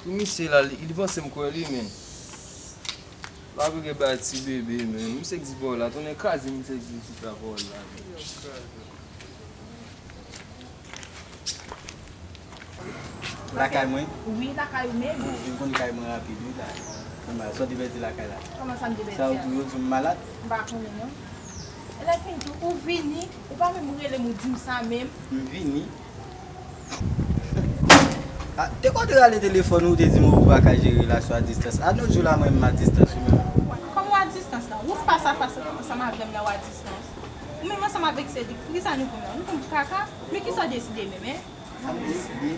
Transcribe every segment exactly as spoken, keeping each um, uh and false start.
Pou misye la, li, li panse m kwè li, men. Pa vle gen bay ti bebe, men. Misye k di pawòl la, tonnè kraze misye k di ti pawòl la, men. Lakay mwen? Wi, lakay ou menm. Bon, vin konn kay mwen rapid, wi, la. Kòman, sa w te pèdi lakay la? Kòman sa m te pèdi a? Sa ou di, yo di m malad? M pa konnen, non. E lè fini tou, ou vini, ou pa menm rele m, ou di m sa menm. M vini. Ah, te konn rale telefòn ou, ou te di m ou pa ka jere relasyon a distans. A nou jou la, mwen menm a distans, ou menm. Kòman w a distans la? Ou fas a fas ansanm avè m la, w a distans. Ou menm ansanm avèk Cedric, poukisa nou konn la? Nou konn kaka? Men kisa w deside menm, en? Sa m deside?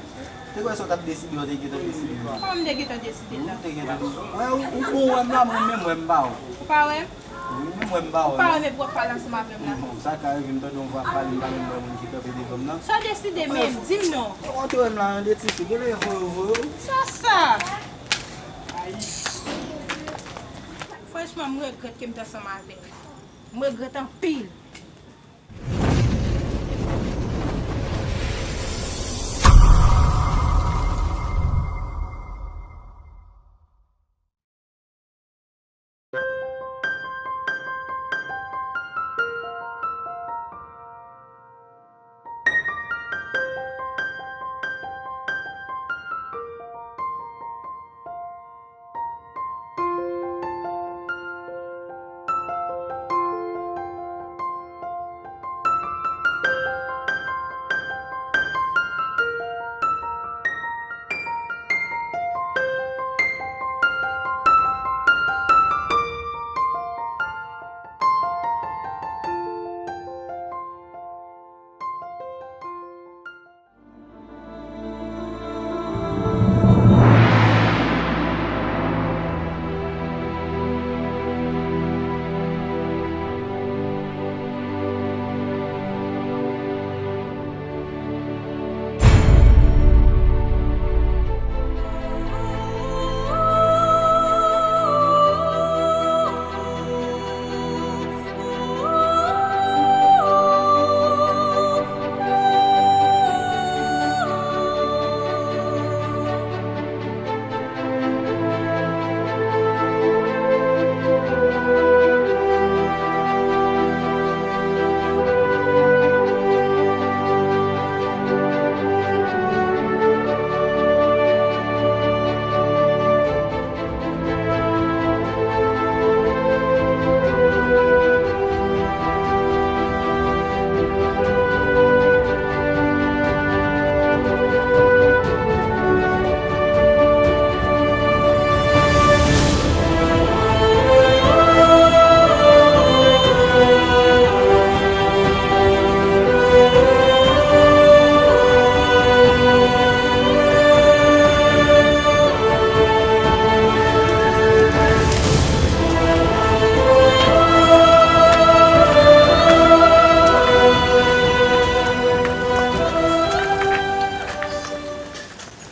Te kwè sa w t ap deside, w te gentan deside. Kòman m te gentan deside la? Ou te gentan deside. Wè, ou, ou bon wè m la, mwen menm wè m pa wè w. Ou pa wè m? Ou menm wè m pa wè w. Ou pa wè m epi w ap pale ansanm avè m la. Bon, sa ka rive m tande yon vwa pale, m pa menm wè moun ki kanpe devan m nan. Sa w deside menm? Di m non. Ou te wè m la, yon de ti fi, genlè voye w, voye w. Sa sa? Franchman, m regrèt ke m te ansanm avè l. M regrèt anpil.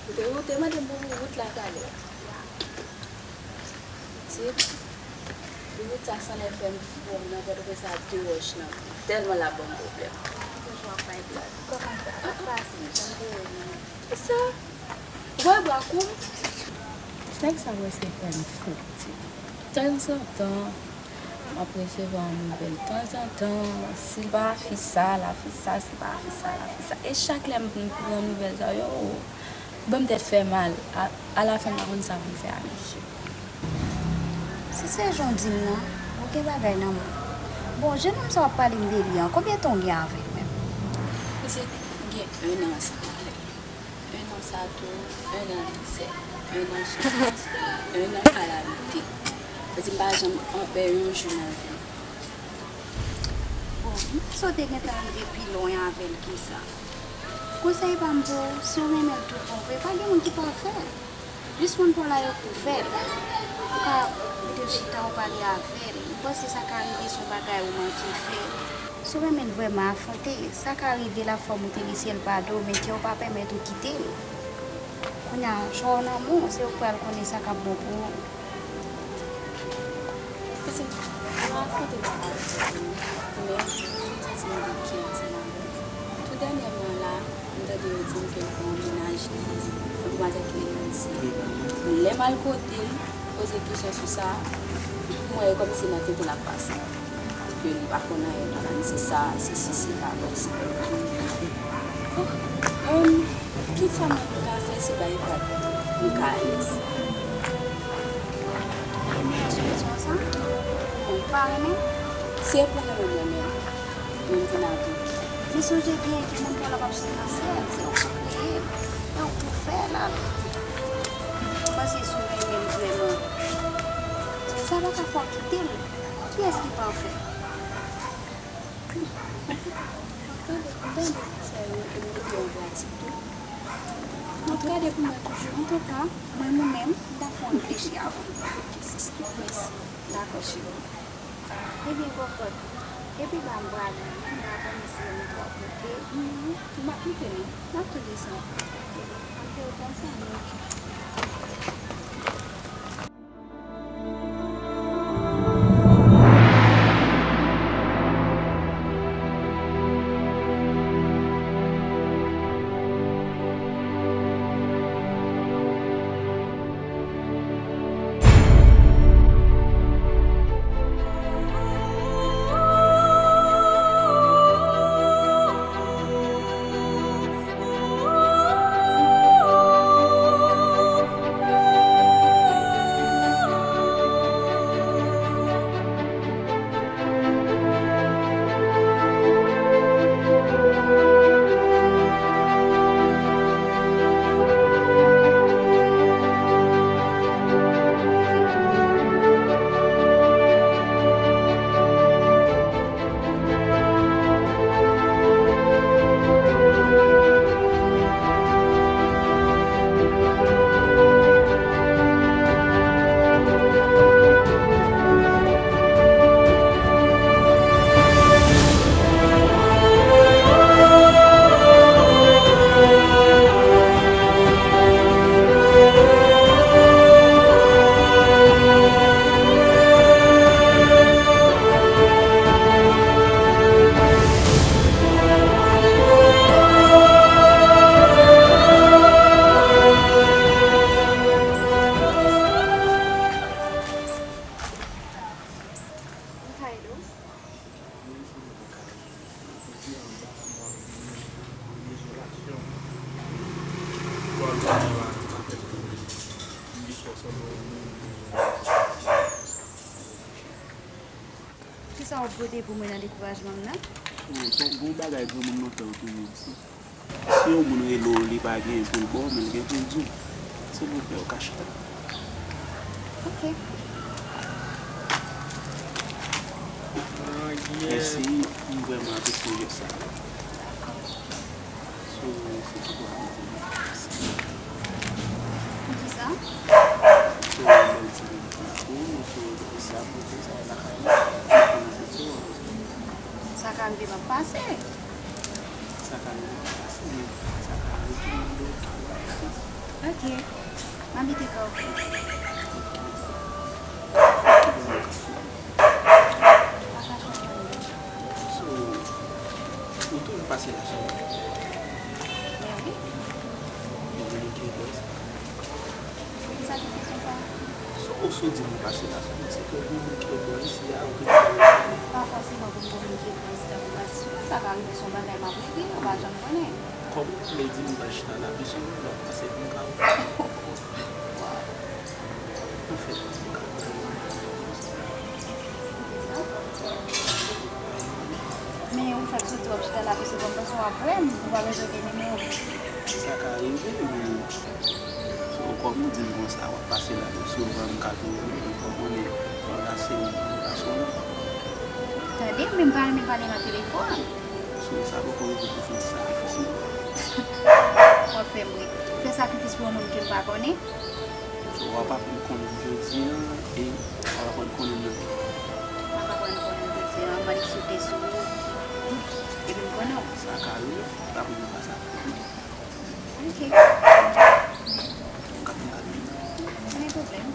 Ou te, ou te mande m pou wout la talè. Pitit, wout sa sanlè fè m fou nan Pòtoprens ak de wòch nan men m. Tèlman l ap ban m pwoblèm. Toujou ap bay blag. Kòman sa? Sa k pase? Jan m te wè nou. Kisa? Ou bay bwa kou m? Nèg sa prèske fè m fou, pitit. Tanzantan, m ap resevwa yon nouvèl. Tanzantan, si l pa fi sa, l a fi sa, si l pa fi sa, l a fi sa. E chak lè m pran nouvèl sa yo, ban m tèt fè mal. A, alafen, m pa konn sa pou m fè a misye. Si se jan w di m nan, ou gen bagay nan men w. Bon, jennonm sa w ap pale m de li an, konbyen tan w gen avè l menm? Pitit, m gen en an ansanm avè l. En an sa tou, en an dezè, en an soufrans, en an kalamite. Sa di m pa janm anpè yon jou nan vi m. Bon, m panse w te gentan rive pi lwen avè l ke sa. Konsèy pa m pou ou, si w renmen l tout bon vre, pa gen moun ki pafè. Jis moun pa w la yo pou fè l. Ou ka mete w chita, ou pale avè l. M panse sa ka rive se yon bagay ou manke fè. Si w renmen l vrèman a fon, te, sa ka rive la fanm ou te lese l pa do, men kè w pa pèmèt ou kite l. Kounye a, chwa w nan men w, se ou k pral konnen sa k ap bon pou ou. Pitit, m rakonte bagay sa yo, men m santi m gen kè ansanm avè w. Tou dènyèman la, m tande yo di m ke l gen yon mennaj li, yon demwazèl ki rele Nancy. Lè m al kote l, poze kesyon sou sa, m wè e kòmsi nan tenten l ap pase. Ke li pa konn anyen, li pa konn se sa, se si, se pa posib. Bon, em, tout sa mwen ka fè, se bay vag. M ka alèz. Renmen sou kesyon sa? Bon, m pa renmen. Se pou renmen m renmen l. Menm jan avè w. Men sonje byen ke moun pa w la p ap sot nan syèl, se ou k kreye l, e ou k pou fè l avè w. Ou panse si w renmen l vrèman, sa pa ka fè w kite l? Kiyès ki pafè? Antouka, m ap tande, m tande konsèy ou e m mete yo an pratik tou. M ap gade pou mwen toujou. Antouka, mwen, mwen menm, m ta fè w reflechi avan. Dakò, cheri. Ebyen, kòkòt, epi ba m prale, m pa konnen si yon lòt bò kote. M ap kite nou, m ap tou desann. Ebyen, antre w konsa, men oke. Kisa w ap pote pou mwen nan dekourajman m nan? Bon, bon, gon bagay granmoun lontan yo te di. Si yon moun rele w, li pa gen pou l ba w, men l gen pou l di w. Silvouplè, ou ka chita. Ok. Mèsi, m vrèman apresye jès sa. So, se tout sa m te gen pou di. Poukisa? So, bèl ti moun pou ou, so, depi sa pote, sa lakay mwen, mwen konn abitye w. Sa ka rive m ap pase. Sa ka rive m ap pase, men sa ka rive m ap pase. Ok. M abite Kafou. So, ou toujou pase la sou mwen? Men wi. Ou vini ki bòs? Poukisa ki kesyon sa? So, ou sou di mwen pase la sou mwen, se ke ou vini ki bò isi a, ou vini ki bò isi a. Pa fòseman pou m kominike bòs tankou pase sou mwen, sa ka rive se yon bagay m ap regle, ou pa janm konnen. Kòm ou vle di m pa chita la, men sou mwen, m ap pase pou m ka wè. Waw. Anfen, men ou fèk soti w ap chita la, piske bon, m panse w ap wè m, ou pa bezwen gen nimewo m. Sa ka rive, men so, kòm ou di m konsa, w ap pase la tou souvan, m ka toujou vini, ou konnen, lè w la se yon gason. Tande, men m pa renmen pale nan telefòn. So, sa poko rive pou fè ti sakrifis, non? W ap fè m ri. Fè sakrifis pou yon moun ke m pa konnen? So, w ap aprann konnen m jodi a, e w ap aprann konnen m nan. M ap aprann konnen w jodi a, m annik sote sou ou. Epi m konnen w. Sa ka rive, w ap aprann pase avèk mwen. Ok. M ka, m ka vini. Pa gen pwoblèm.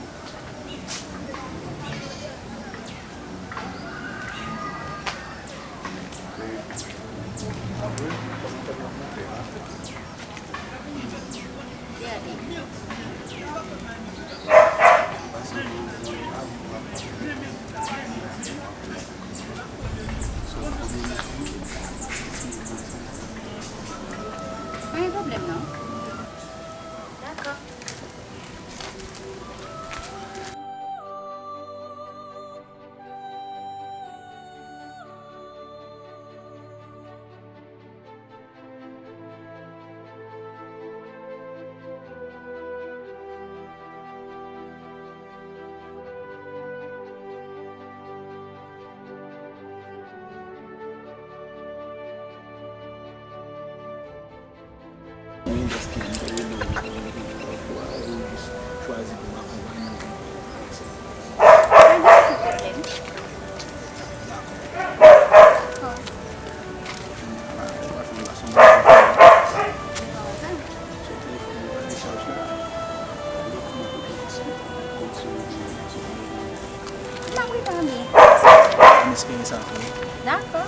Gade. Wi, manmi. M espere sa tou. Dakò.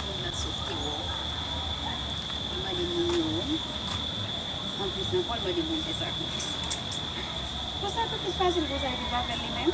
Moun nan sot twò. Li mande moun yo. Anplis ankò, li mande moun fè sakrifis. Pou sakrifis fasil konsa, epi l pa fè l li menm?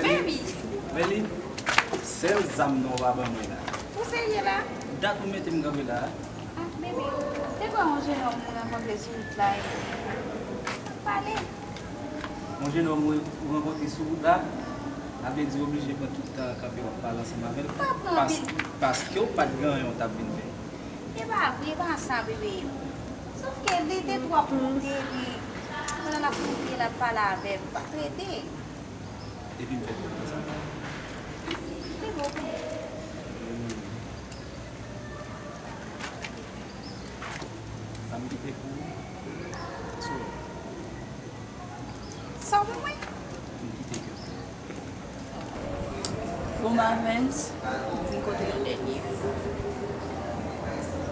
Baby! Sèl zam non w pa ban mwen la. Ou serye la? Dat ou mete m kanpe la. Ah, bebe, te kwè yon jenòm ou rankontre sou wout la e pale. Yon jenòm ou, ou rankontre sou wout la, sa vle di w oblije pran tout tan an kanpe w ap pale ansanm avè l. Pa pran pas, anpil. Paske w pa t gen anyen w t ap vin fè. E pa vre, e pa sa, bebe. Sòf ke li te twò moute, epi pandan l ap moute, l ap pale avè m, pa trete. Epi m fè tout sa. Li bon pou li. Hmm. Sa m kite pou ou. Sou. Sa w pou mwen? M kite kè. Bon, Mavens, m vin kote l yon dènye fwa.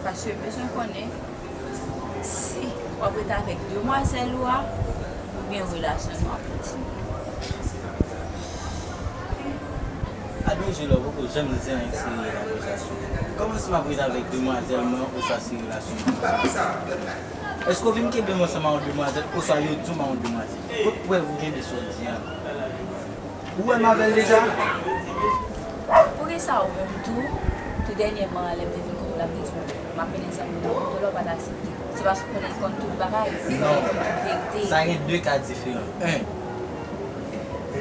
Paske m bezwen konnen si w ap rete avèk demwazèl ou a, oubyen relasyon nou ap kontinye. Adonje la, ou poko janm di anyen serye nan akizasyon. Kòman si m ap rete avèk demwazèl mwen oswa si relasyon nou ap kontinye? Èske w vin kenbe m ansanm a yon demwazèl oswa yo di w m a yon demwazèl? Kot prèv ou gen de sa w di a? Ou wè m avè l deja? Poukisa ou menm tou, tou dènyèman an, lè m te vin kote w la, m te di w, m ap mennen zanmi m nan kote w la, ou pa t aksepte? Se paske ou konnen l konn tout bagay, ou konnen l konn tout verite. Non. Sa gen de ka diferan. En,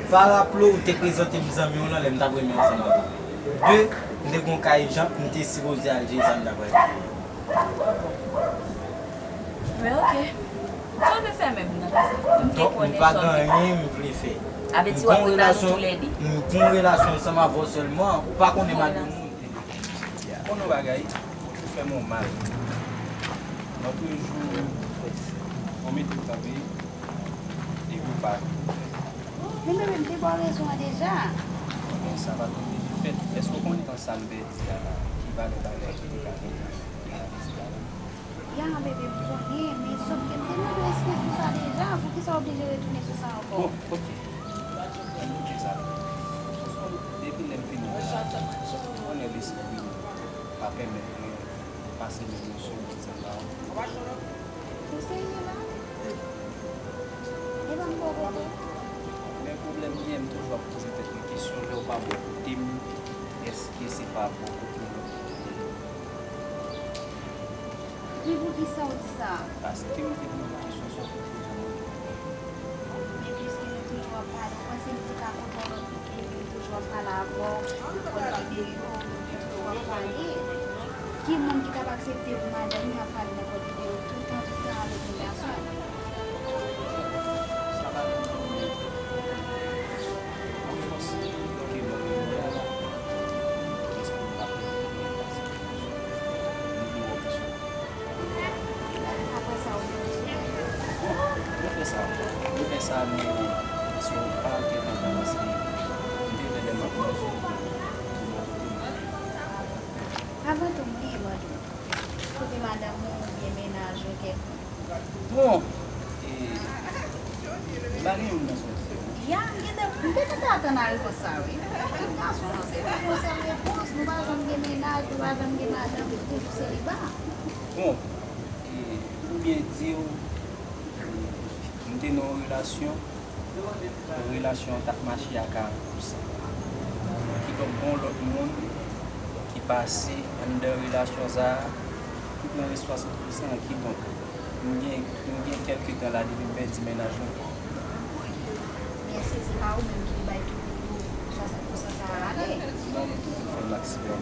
pa raple w, ou te prezante m zanmi w lan lè m t ap renmen ansanm avè w. De, m te gen yon ka ijan, m te sipoze al jere sa m t ap al jere. Men oke. Sa w vle fè menm nan ka sa? M te konnen sa w vle fè. Donk, m pa gen anyen m vle fè. Sa vle di w ap rete ak nou toulède? M gon relasyon ansanm avè w sèlman. Ou pa konnen m ak yon moun. Konnen yon bagay, ou fè m yon mal. Lòt jou, ou mete m kanpe, epi ou pa vle fè. Men bebe, m te ba w rezon an deja. Ebyen, sa pa t oblije fèt. Èske w konnen tan sa m pèdi a la, ki valè bagay ki te ka genyen, li ka pèdi la? Ya, bebe, m konnen, men sòf ke m te mande w eskiz pou sa deja, poukisa w oblije retounen sou sa ankò? Bon, oke. Ann kite sa. Depi lè m fin wè la, ou konnen lespri m pa pèmèt mwen pase menm nosyon bòt sa la. Ou serye la? E pa m bò kote? Men pwoblèm gen, m toujou ap poze tèt mwen kesyon, lè w pa bò kote m, èske se pa bò kote w lòt kote? Men poukisa w di sa? Paske m te poze w kesyon sa w te poze mwen. Men piske nou toujou ap pale, ou panse m te ka kote w lòt kote epi m toujou ap pale avè w, nenpòt videyo, ou toujou ap pale? Ki moun ki t ap aksepte pou madanm li ap pale nenpòt videyo toutan, toutan avèk yon gason? Sa pa nan men mwen. Yon fòs ke mwen gen la, lespri m pa pèmèt mwen pase. Apre sa, ou vin di? Bon, nou fè sa. Nou fè sa, nou, si w pa gen tandans li, m te vle lè m ap manje, pou mwen kote m. Avan tou, m bliye mande w. Kote madanm ou oubyen mennaj ou, kèk Bon, e, m pa gen youn nan sòti yo. Ya, m gentan, m te gentan atann a repons sa, wi. Tout gason nan se repons, se repons. Nou pa janm gen mennaj, nou pa janm gen madanm, nou toujou seliba. Bon, e, pou byen di w, e, m te nan yon relasyon, relasyon an t ap mache a karant pou san. Kidonk, gen yon lòt moun ki pase anndan relasyon sa a, ki pran res swasant pou san an, kidonk, m gen, m gen kèlke tan la depi m pèdi mennaj mwen. Men èske se pa ou menm ki te bay tout swasant pou san sa a ale? Non, m toujou fè maksimòm.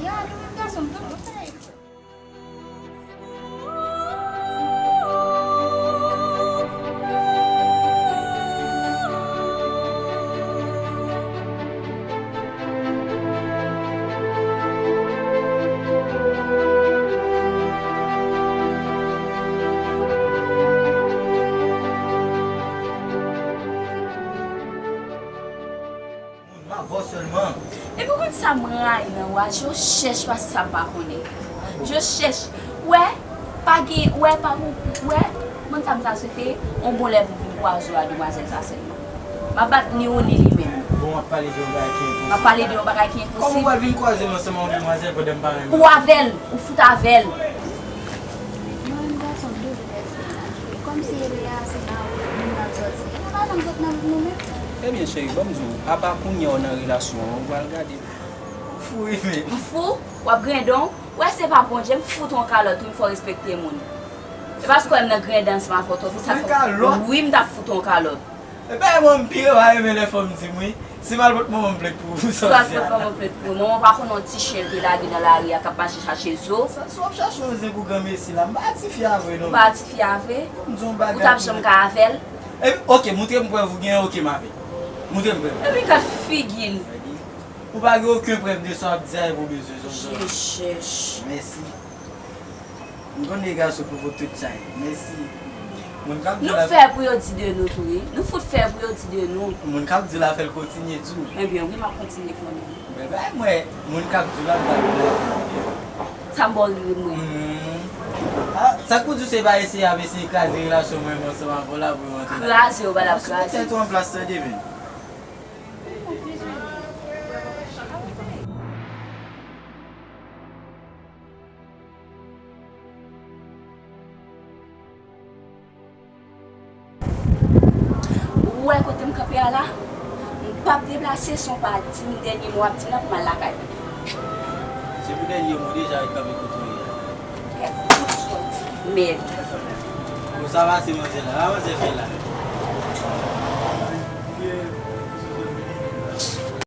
Ya, nou menm gason, m toujou fè. Moun, m ap vò sèlman. Epi w konn sa m rayi nan ou a, je chèch pase sa m pa konnen. Je chèch. Wè, pa gen, wè, pa pou, wè, moun sa m ta swete, on bon lè pou vin kwaze w a demwazèl sa sèlman. M ap bat ni ou ni li menm. Bon, w ap pale de yon bagay ki enposib. M ap pale de yon bagay ki enposib. Kòman w pral vin kwaze m ansanm ak yon demwazèl pandan m pa renmen? Ou avè l, ou fout avè l. Mwen, gason m toujou pèdi mennaj li. Kòmsi epi a se nan moun nan sòti. E nou pa janm sot nan nou menm. Ebyen, cheri, ban m di w, apa kounye a w nan relasyon an, ou pral gade. Ou fou, wi, men. M fou? W ap grendon? W wè se pa Bondye, m fout ou yon kalòt, wi, m fò respekte moun. E paske w wè m nan grendon ansanm avè w, tou, sa fè. Wi, m t ap fout ou yon kalòt. E pa mwen, m pi renmen lè fanm di m wi. Si m al pot manman m plent pou ou, sòsyè. Si w al pot manman m plent pou ou, manman w pa konn yon ti chen l te lage nan lari a k ap mache chache zo. Sa, si w ap chache yon zen pou granmesi la, m pa tifi a vre non. M pa tifi a vre? M di yon bagay. Ou t ap janm ka avè l? Epi, oke, montre m prèv ou gen oke m avè l. Montre m prèv. Epi gad figi l. Ou pa gen okenn prèv de sa w ap di a epi w bezwen zonzon. Je chèch. Mèsi. M konn de gason pwopo tout chay. Mèsi. Moun k ap di la. Nou fè pou yo di de nou tou, wi. Nou fout fè pou yo di de nou. Moun k ap di la fè l kontinye di w. Ebyen, wi, m ap kontinye konnen. Men bay mwen, moun k ap di la, m pa vin la. Sa m ba w ri mwen. Hmm. Ah, sa k pou di w se pa eseye ap eseye kraze relasyon mwen menm ansanm avè w la pou yo antre la. Kraze, yo pa l ap kraze. Mete tèt ou an plas tande, men. Ou wè kote m kanpe a la? M p ap deplase san w pa di m dènye mo w ap di m nan pou m al lakay mwen. Se pou dènye mo deja ret kanpe kote w ye a. Kèt fout sòti. Mèd. Bon, sa pase manzè la. Sa manzè fè la.